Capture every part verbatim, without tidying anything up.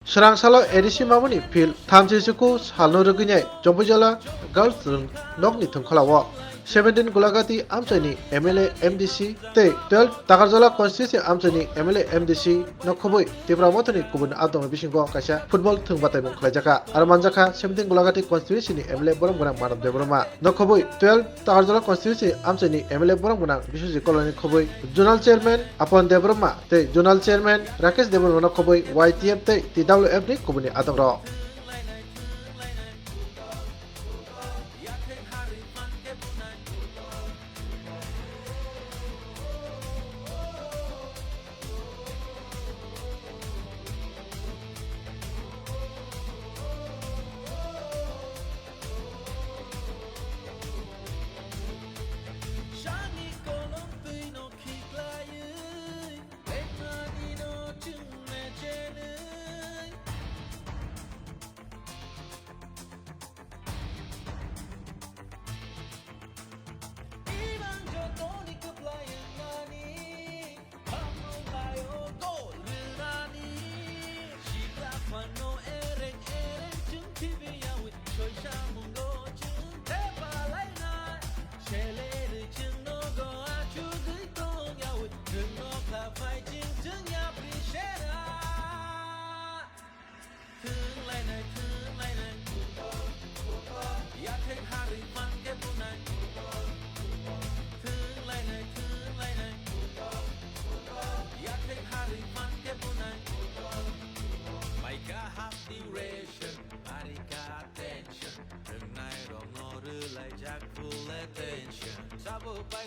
Swrang salo A D C mamani field thamchi chuku salno rwgwinai Jompuijala Girls Room nokni thwngkholao seventeen Gulagati amchaini M L A, M D C tei twelve Takarjala constituency amchaini M L A, M D C no khobwi Tipra Mothani kubun adong bisingo kaisa football thwng bataimung khlaijaka. Aro manjakha seventeen Gulagati constituency ni M L A borom gwnang Manav Debbarma no khobwi twelve Takarjala constituency amchaini M L A borom gwnang Biswajit Koloni khobwi zonal chairman Apan Debbarma tei zonal chairman Rakesh Debbarma no khobwi Y T F tei T W F ni kubuni adongrok.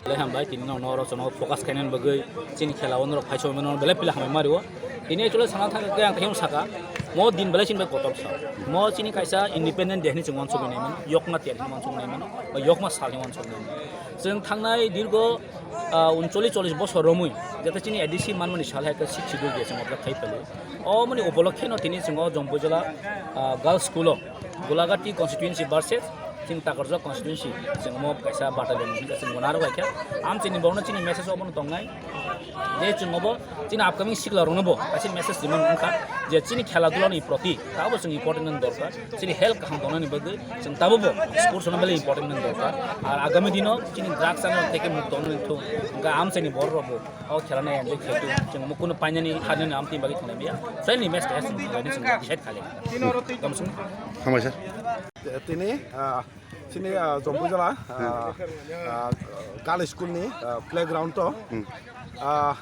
Belai hambai, tini no, no, oro sono focus khainani bagwi chini khela o norok phaiso mano belai pila hambai mario. Tini actually sana thang khe ang khe saka, mo din belai chini bai kotor sa. Mo chini kaisa independent day hinwi chwng uansukwi nai mano, yokma ter hinwi uansukwi nai mano, ba yokma sal hinwi uansukwi nai mano. Chwng thangnai dirgo, ah, uncholish chollish bosor romwi, jete chini A D C manmani sal hai khe sixth schedule day chwng observe khai phaio. O mani upolokhe no tini chwng o Jompuijala, ah, Girls School o Gulagati constituency versus chini Takarjala constituency, chwng omo kaisa battalion hwnwi chwng bo narwk laikha. Amchaini borokno chini message obono tongnai je chwng obo chini upcoming sikla rokno bo kaisa message rimani wngkha je chini khela dhulani proti tabo chwng important wng dorkar, chini health kaham tongnani bagwi chwng tabo bo sports no belai important wng dorkar. Ar agami dino chini drugs ano teke mukto wngnani thung, hwnkhe amchaini borok rok bo o khela nai enjoy khlaitu, chwng mukunu painani kharnani amtwi bagwi thanglaimaya. Friendly match kaisa chwng khlainani chwng decide khalikha. Hambai sir. Tini, ah, chini, ah, Jompuijala, ah, ah, Girls School ni, ah, playground o, ah,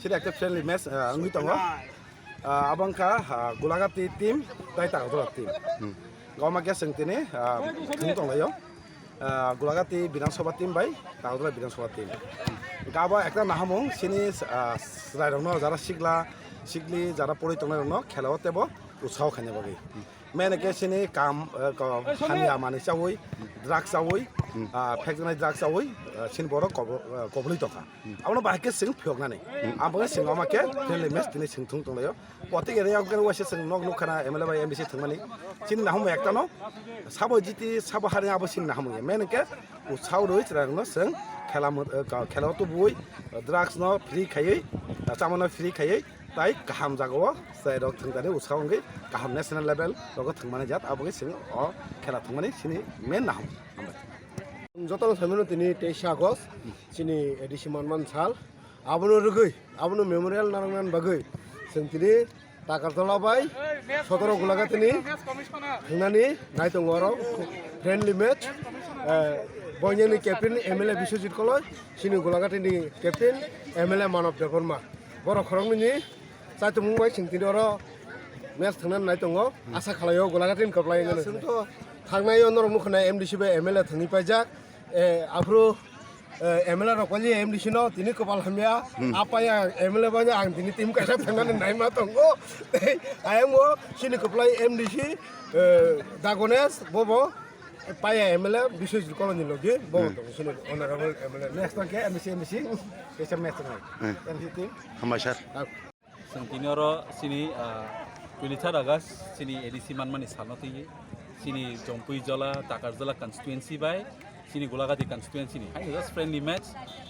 chini ekta friendly match, ah, wngwi tongo. Ah, abo wngkha, ah, Gulagati team tei Takarjala team. Goma khe chwng tini, ah, thwng tonglaio. Ah, Gulagati Bidhan Sabha team bai Takarjala Bidhan Sabha team. Gabo ekta nahamung chini, ah, chwrairokno jara sikla, sikli jara porwi tongnairokno khelao teibo utsao khaina bagwi. Main khe chini kam, eh, ko-, hamya manwi chaui, drugs chaui, ah, phekjaknai drugs chaui, ah, chini borok kobo-, ah, kobului tongkha. Abono bahai khe chwng phiyoknani. Abono chwng ama khe friendly match tini chwng thung tonglaio. Poti gere yang khe waisa chwng nok nukha na M L A bai M D C thwngmani. Chini nahum ektano sabo jiti, sabo hari abo chini nahum ya. Main khe utsao rwi chwrairokno chwng khela mo-, eh, ka-, khela o tubui, drugs no free khaiwi, chamano free khaiwi, tai kaham jagao chwrairok thwngtani utsao wngwi kaham national level rogo thwngmani jat, abo khe chwng o khela thwngmani chini main nahum. Hambai. Jotono saimano tini teisa August, chini A D C manman sal. Abono rwgwi, abono memorial narwknani bagwi chwng tini Takarjala bai sotoro Gulagatini thwngnani nai tongo oro friendly match. Eh, boinani captain M L A Biswajit Koloi, chini Gulagatini captain M L A Manav Debbarma. Borok khoroknwini chaitumung bai chwng tini oro match thwngnani nai tongo. Asa khlaio Gulagatini kwplai wngmani. Chwngto thangnai o norok nukha na M D C bai M L A thwngwi paijak. Eh, aphuru, eh, M L A rok paili M D C no tini kwpal hamya. Hmm. Apai ang M L A bai ang tini team kaisa thangnani naima tongo. Tei ayang o chini kwplai M D C, eh, Dagones bobo paya M L A Biswajit Koloni logi bobo Hmm. tongo chini honorable M L A. Next one ke M D C, M D C. Kaisa match tong. Hmm. M D C team. Hambai sir. Ah. Chwng tini oro chini, ah, twenty third August chini A D C manmani salno twi chini Jompuijala, Takarjala constituency bai chini Gulagati constituency ni hai just friendly match.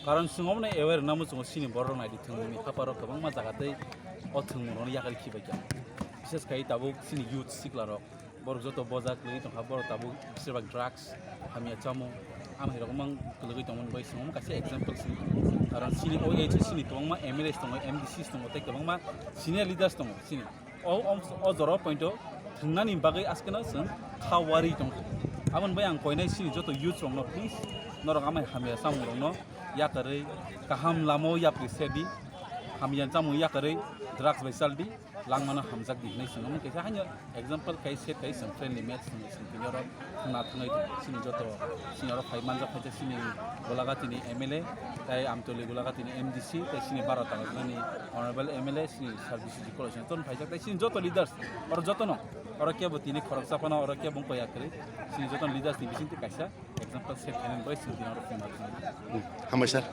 Karon chwng omono aware namo chwng chini borok naidi thwngmungni haparo kwbangma jaga tei o thwngmungrokno yakari khibai kha. Bises khai tabuk chini youth sikla rok, borok joto boja kwlwi tongkha, borok tabuk besibak drugs, hamya chamung, amhairok mang kwlwi tongmani bai swngo kaisa example sini. Karon chini o age chini kwbangma M L As tongo, M D Cs tongo, tei kwbangma senior leaders tongo chini. O, o, o jora point o thwngnani bagwi askeno chwng kha wari tongkha. Aboni bai ang koinai chini joto youth rokno, please, norok amai hamya chamung rokno yakarwi kaham lama o yapri serdi, hamya chamung yakarwi drugs bai chaldi, langmano hamjakdi hinwi chwng omo kaisa haino example khai set khai chwng friendly match hinwi chwng tini oro thwngna thangwi tongo. Chini joto chini oro phai manjak khaisa chini Golagatini M L A, tei Amtoli Golagatini M D C, tei chini Bharat Talajnani Honorable M L A, chini Sir B C G College ni ton phaijak, tei chini joto leaders oro jotono, oro kebo tini khoroksa phano oro kebo wngkha yakarwi, chini joto leaders ni bisingtwi kaisa example set khainani bai chwng tini oro thwngna thangwi tongo. Hambai sir.